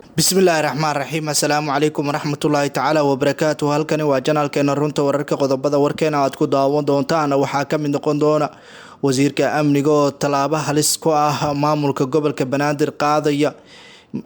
Bismillaahi raxmaan raxiim. Assalaamu calaykum waraxmatullaahi tacaala wabarakaatu. Halkani waa janaalkeena Runta Wararka. Qodobada warkeena aad ku daawan doontaan waxaa ka mid noqon doona wasiirka amniga oo tallaabo halis ku ah maamulka gobolka Banaadir qaadaya,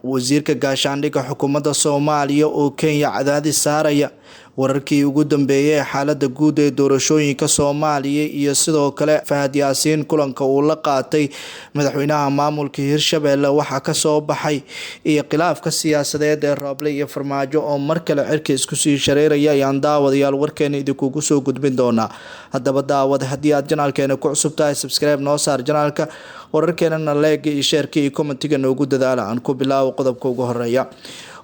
wasiirka gaashaandhigga xukuumadda Soomaaliya oo Kenya cadaadis saaraya, wararkii ugu dambeeyay ee xaalada guud ee doorashooyinka Soomaaliya, iyo sidoo kale Fahad Yaasiin kulanka uu la qaatay madaxweynaha maamulka Hirshabelle waxaa kasoo baxay, iyo khilaafka siyaasadeed ee Rooble iyo Farmaajo oo mar kale cirka isku sii shareeraya ayaan daawadayaal warkeena idinkugu soo gudbin doonaa. Haddaba daawad, haddii aad janaalkeena ku cusub tahay, subscribe noo saar janaalka, wararkeenana leega iyo sheerka iyo commentiga noogu dadaala. Aan ku bilaabo qodobka ugu horeeya.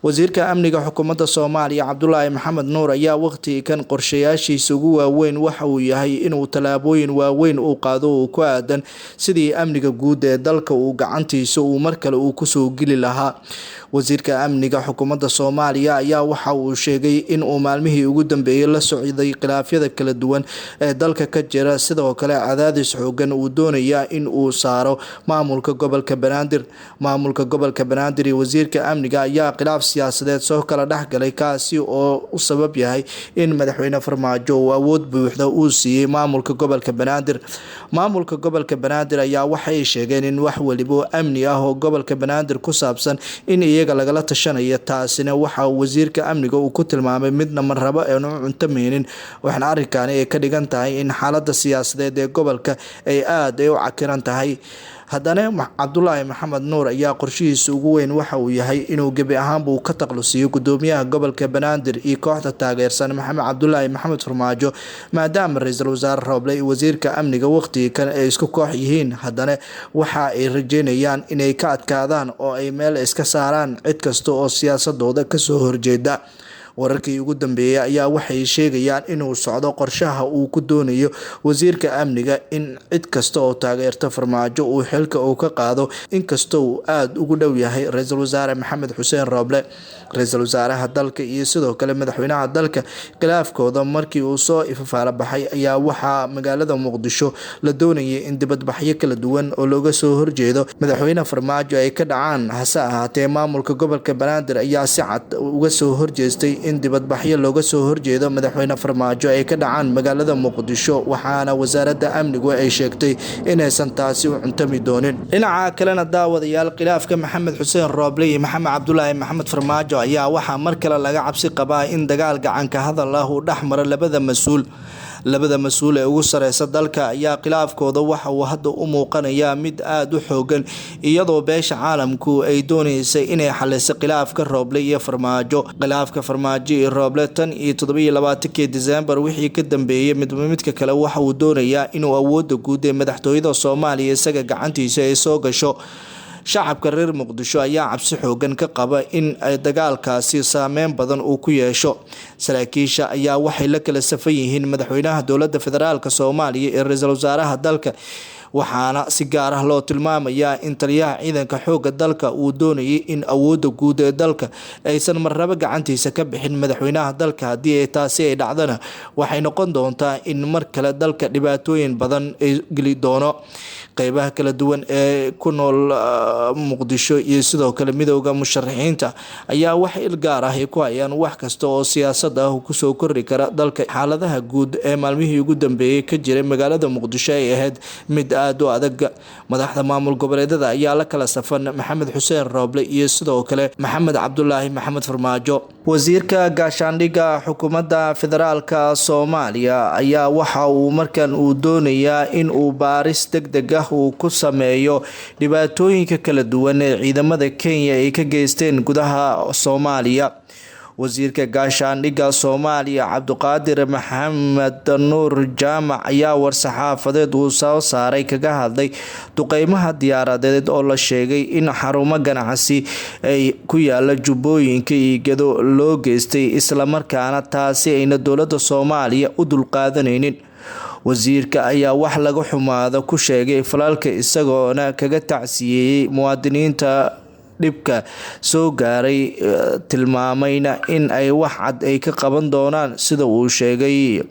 Wasiirka amniga xukuumadda Soomaaliya Cabdulaahi Maxamed Nuur ayaa waqtigii kan qorshayaashiisa ugu waaweyn waxa uu yahay inuu tallaabooyin waaweyn uu qaado uu ku aadan sidii amniga guud ee dalka uu gacantiisa uu mar kale uu kusoo geli lahaa. Wasiirka amniga xukuumadda Soomaaliya ayaa waxa uu sheegay in uu maalmihii ugu dambeeyay la socday khilaafyada kala duwan ee dalka ka jira, sidoo kale cadaadis xoogan uu doonaya in uu saaro maamulka gobolka Banaadir. Maamulka gobolka Banaadir iyo wasiirka amniga ayaa khilaaf siyaasadeed soo kala dhexgalay, kaasi oo u sabab yahay in madaxweyne Farmaajo uu awood buuxda uu siiyey maamulka gobolka Banaadir. Maamulka gobolka Banaadir ayaa waxay sheegeen in wax waliba oo amni ah oo gobolka Banaadir ku saabsan in iyaga lagala tashanayo, taasina waxa wasiirka amniga uu ku tilmaamay midna marrabo eenu cuntameynin, waxaana arrinkani ay ka dhigan tahay in xaalada siyaasadeed ee gobolka ay aada ay u cakiran tahay. Haddana Cabdulaahi Maxamed Nuur ayaa qorshihiisa ugu weyn waxa uu yahay inuu gebi ahaanba uu ka taqlusiiyo gudoomiyaha gobolka Banaadir iyo kooxda taageersan Maxamed Cabdulaahi Maxamed Farmaajo, maadaama ra-iisul wasaare Rooble iyo wasiirka amniga waqtigii kan ay isku koox yihiin. Haddana waxa ay rajeynayaan inay ka adkaadaan oo ay meel iska saaraan cid kasta oo siyaasadooda kasoo horjeeda. Wararkii ugu dambeeyay ayaa waxay sheegayaan inuu socdo qorshaha uu ku doonayo wasiirka amniga in cid kasta oo taageerta Farmaajo uu xilka uu ka qaado, inkastoo uu aada ugu dhow yahay ra-iisul wasaare Maxamed Xuseen Rooble. Ra-iisul wasaaraha dalka iyo sidoo kale madaxweynaha dalka khilaafkooda markii uu soo ifafaala baxay ayaa waxaa magaalada Muqdisho la doonayay in dibadbaxyo kala duwan oo looga soo horjeedo madaxweyne Farmaajo ay ka dhacaan. Hase ahaatee maamulka gobolka Banaadir ayaa si cad uga soo horjeestay in dibadbaxyo looga soo horjeedo madaxweyne Farmaajo ay ka dhacaan magaalada Muqdisho, waxaana wasaaradda amnigu ay sheegtay inaysan taasi u cuntami doonin. Dhinaca kalena daawadayaal, khilaafka Maxamed Xuseen Rooble iyo Maxamed Cabdulaahi Maxamed Farmaajo ayaa waxaa mar kale laga cabsi qabaa in dagaal gacanka hadal ah uu dhex maro labada mas-uul. Labada mas-uul ee ugu sareysa dalka ayaa khilaafkooda waxa uu hadda u muuqanayaa mid aada u xoogan, iyadoo beesha caalamku ay dooneysay inay xaliso khilaafka Rooble iyo Farmaajo. Khilaafka Farmaajo iyo Rooble tan iyo 27-kii Disembar wixii ka dambeeyay, midba midka kale waxa uu doonayaa inuu awoodda guud ee madaxtooyada Soomaaliya isaga gacantiisa ay soo gasho. Shacabka reer Muqdisho ayaa cabsi xoogan ka qaba in ay dagaalkaasi saameyn badan uu ku yeesho. Saraakiisha ayaa waxay la kala safan yihiin madaxweynaha dowladda federaalk Soomaaliya iyo ra-iisul wasaaraha dalka, waxaana si gaar ah loo tilmaamayaa in taliyaha ciidanka xoogga dalka uu doonayay in awoodda guud ee dalka aysan marnabo gacantiisa ka bixin madaxweynaha dalka. Haddii ay taasi ay dhacdana, waxay noqon doontaa in mar kale dalka dhibaatooyin badan ay geli doono. Qeybaha kala duwan ee ku nool Muqdisho iyo sidoo kale midooda musharaxiinta ayaa wax il gaar ah ay ku hayaan wax kasta oo siyaasad ah kusoo kordhi kara dalka. Xaaladaha guud ee maalmihii ugu dambeeyay ka jiray magaalada Muqdisho ay ahayd mid aada u adag. Madaxda maamul goboleedyada ayaa la kala safan Maxamed Xuseen Rooble iyo sidoo kale Maxamed Cabdulaahi Maxamed Farmaajo. Wasiirka gaashaandhigga xukuumadda federaalka Soomaaliya ayaa waxa uu markan uu doonayaa in uu baaris deg deg ah uu ku sameeyo dhibaatooyinka kala duwan ee ciidamada Kenya ay ka geysteen gudaha Soomaaliya. Wasiirka gaashaandhigga Soomaaliya Cabdiqaadir Maxamed Nuur Jaamac ayaa war-saxaafadeed uu soo saaray kaga hadlay duqeymaha diyaaradeed oo la sheegay in xarumo ganacsi ay ku yaala Jubbooyinka iyo Gedo loo geystay, islamarkaana taasi ayna dowladda Soomaaliya u dulqaadaneynin. Wasiirka ayaa wax laga xumaado ku sheegay falalka, isagoona kaga tacsiyeeyey muwaadiniinta dhibka soo gaaray, tilmaamayna in ay wax cad ay ka qaban doonaan sida uu sheegay.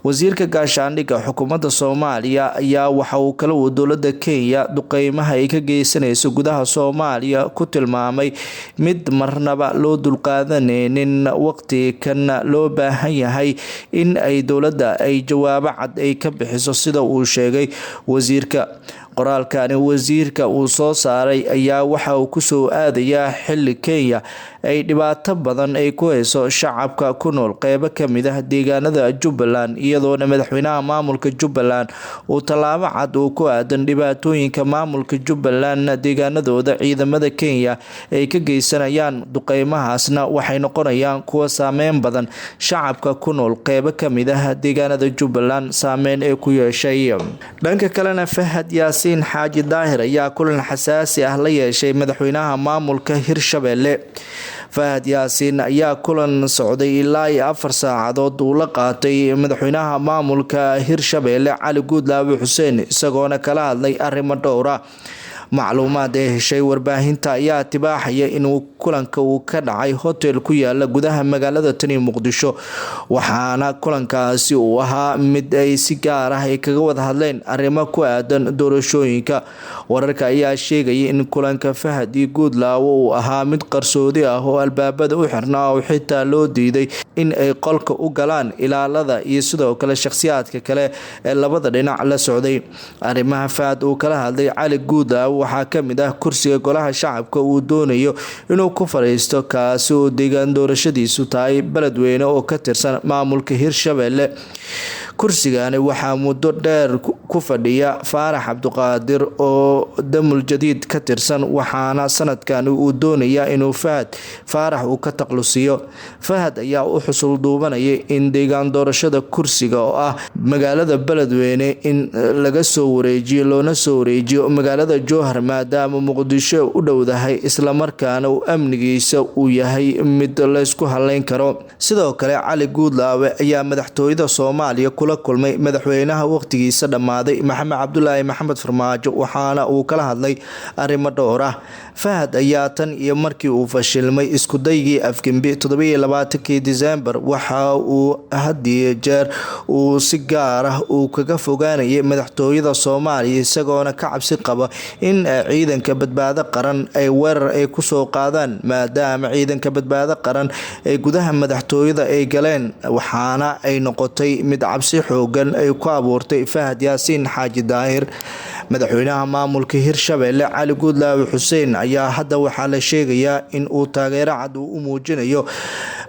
Wasiirka gaashaandhigga xukuumadda Soomaaliya ayaa waxa uu kala uu dowladda Kenya duqeymaha ay ka geysanayso gudaha Soomaaliya ku tilmaamay mid marnaba loo dulqaadaneynin, waqti kan loo baahan yahay in ay dowladda ay jawaabo cad ay ka bixiso, sida uu sheegay wasiirka. Qoraalkani wasiirka uu soo saaray ayaa waxa uu kusoo aadayaa xilli Kenya ay dhibaato badan ay ku hayso shacabka ku nool qeybo kamid ah deegaanada Jubbaland, iyadoona madaxweynaha maamulka Jubbaland uu tallaabo cad uu ku aadan dhibaatooyinka maamulka Jubbaland deegaanadooda ciidamada Kenya ay ka geysanayaan. Duqeymahaasna waxay noqonayaan kuwa saameyn badan shacabka ku nool qeybo kamid ah deegaanada Jubbaland saameyn ay ku yeeshay. Dhanka kalena, Fahad Yaasiin Xaaji Daahir ayaa kulan xasaasi ah la yeeshay madaxweynaha maamulka Hirshabelle. Fahad Yaasiin ayaa kulan socday ilaa iyo 4 saacadood uu la qaatay madaxweynaha maamulka Hirshabelle Cali Guudlaawe Xuseen, isagoona kala hadlay arrimo dhowr ah. Macluumaad ee heshay warbaahinta ayaa tibaaxaya inuu kulanka uu ka dhacay hotel ku yaala gudaha magaalada tani Muqdisho, waxaana kulankaasi uu ahaa mid ay si gaar ah ay kaga wada hadleen arrimo ku aadan doorashooyinka. Wararka ayaa sheegaya in kulanka Fahad iyo Guudlaawe uu ahaa mid qarsoodi ah oo albaabada u xirnaa, oo xitaa loo diiday in ay qolka u galaan ilaalada iyo sidoo kale shakhsiyaadka kale ee labada dhinac la socday. Arrimaha Fahad uu kala hadlay Cali Guudlaawe waxaa kamid ah kursiga golaha shacabka uu doonayo inuu ku fadhiisto, kaasi oo deegaan doorashadiisu tahay Beledweyne oo ka tirsan maamulka Hirshabelle. Kursigani waxaa muddo dheer ku fadhiya Faarax Cabduqaadir oo Damul Jadiid ka tirsan, waxaana sanadkan uu doonayaa inuu Fahad Faarax uu ka takhalusiyo. Fahad ayaa u xusul duubanaya in deegaan doorashada kursiga oo ah magaalada Beledweyne in laga soo wareejiyo loona soo wareejiyo magaalada Jowhar, maadaama Muqdisho u dhowdahay islamarkaana uu amnigiisa uu yahay mid la isku haleyn karo. Sidoo kale, Cali Guudlaawe ayaa madaxtooyada Soomaaliya kula kulmay madaxweynaha waqtigiisa dhammaaday Maxamed Cabdulaahi Maxamed Farmaajo, waxaana uu kala hadlay arrimo dhowr ah. Fahad ayaa tan iyo markii uu fashilmay isku daygii afgembi 27kii Diseembar, waxa uu had iyo jeer uu si gaar ah uu kaga fogaanayay madaxtooyada Soomaaliya, isagoona ka cabsi qaba in ciidanka badbaado qaran ay weerar ay kusoo qaadaan, maadaama ciidanka badbaado qaran ay gudaha madaxtooyada ay galeen, waxaana ay noqotay mid cabsi xoogan ay ku abuurtay Fahad Yaasiin Xaaji Daahir. Madaxweynaha maamulka Hirshabelle Cali Guudlaawe Xuseen ayaa hadda waxaa la sheegayaa in uu taageero cad uu u muujinayo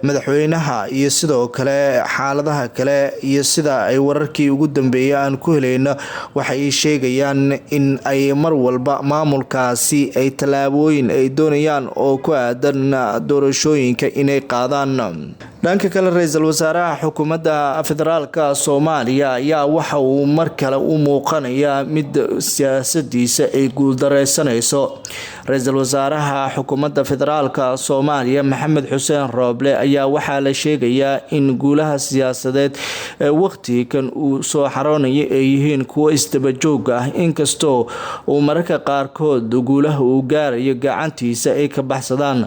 madaxweynaha iyo sidoo kale xaaladaha kale, iyo sida ay wararkii ugu dambeeyay aan ku helayno waxay sheegayaan in ay mar walba maamulkaasi ay tallaabooyin ay doonayaan oo ku aadan doorashooyinka inay qaadaan. Dhanka kale, ra-iisul wasaaraha xukuumadda federaalka Soomaaliya ayaa waxa uu mar kale u muuqanayaa mid siyaasadiisa ay guuldareysanayso. Ra-iisul wasaaraha xukuumadda federaalka Soomaaliya Maxamed Xuseen Rooble ayaa waxaa la sheegayaa in guulaha siyaasadeed ee waqtigan uu soo xaroonaya ay yihiin kuwo isdaba joog ah, inkastoo uu mararka qaarkood guulaha uu gaarayo gacantiisa ay ka baxsadaan.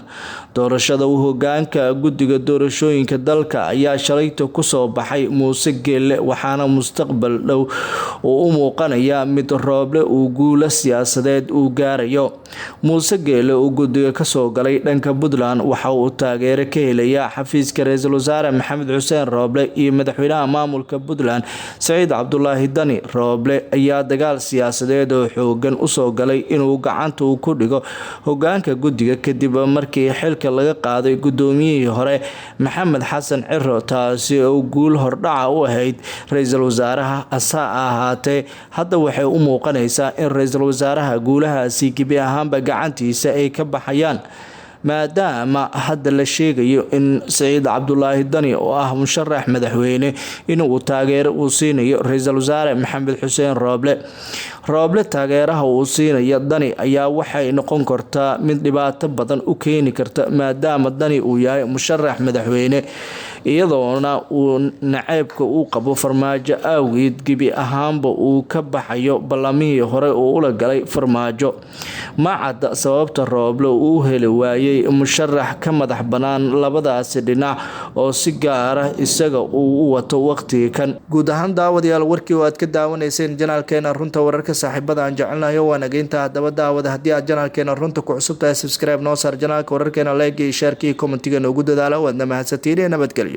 Doorashada uu hogaanka guddiga doorashooyinka dalka ayaa shalayta kusoo baxay Muuse Geelle, waxaana mustaqbal dhow uu u muuqanayaa mid Rooble uu guulo siyaasadeed uu gaarayo. Muuse Geelle oo guddiga kasoo galay dhanka Puntland waxa uu taageero ka helayaa xafiiska ra-iisul wasaare Maxamed Xuseen Rooble iyo madaxweynaha maamulka Puntland Saciid Cabdulaahi Dani. Rooble ayaa dagaal siyaasadeed oo xoogan usoo galay inuu gacanta ku dhigo hogaanka guddiga kadib markii xilka laga qaaday guddoomiyihii hore Maxamed Xasan Ciro, taasi oo guul hordhaca u ahayd ra-iisul wasaaraha. Hase ahaatee, hadda waxay u muuqanaysaa in ra-iisul wasaaraha guulahaasi gebi ahaanba gacantiisa ay ka baxayaan, maadaama hadda la sheegayo in Saciid Cabdulaahi Dani oo ah musharax madaxweyne inuu taageero uu siinayo ra-iisul wasaare Maxamed Xuseen Rooble. Rooble taageeraha uu siinayo Dani ayaa waxay noqon kartaa mid dhibaato badan u keeni karta, maadaama Dani uu yahay musharax madaxweyne, Iyadoona uu naceybka uu qabo Farmaajo awgeed gebi ahaanba uu ka baxayo ballamihii hore uu ula galay Farmaajo. Ma cadda sababta Rooble uu heli waayay musharax ka madax bannaan labadaasi dhinac oo si gaar ah isaga uu u wato waqtiga kan. Guud ahaan daawadayaal, warkii oo aad ka daawanayseen janaalkeena Runta Wararka, saaxiibada aan jecelnahay waa nageynta. Haddaba daawada, haddii aad janaalkeena Runta ku cusub tahay, subscribe noo saar janaalka, wararkeena like iyo share-kii commentiga noogu dadaala. Waadna mahadsantihiin, nabadgelyo.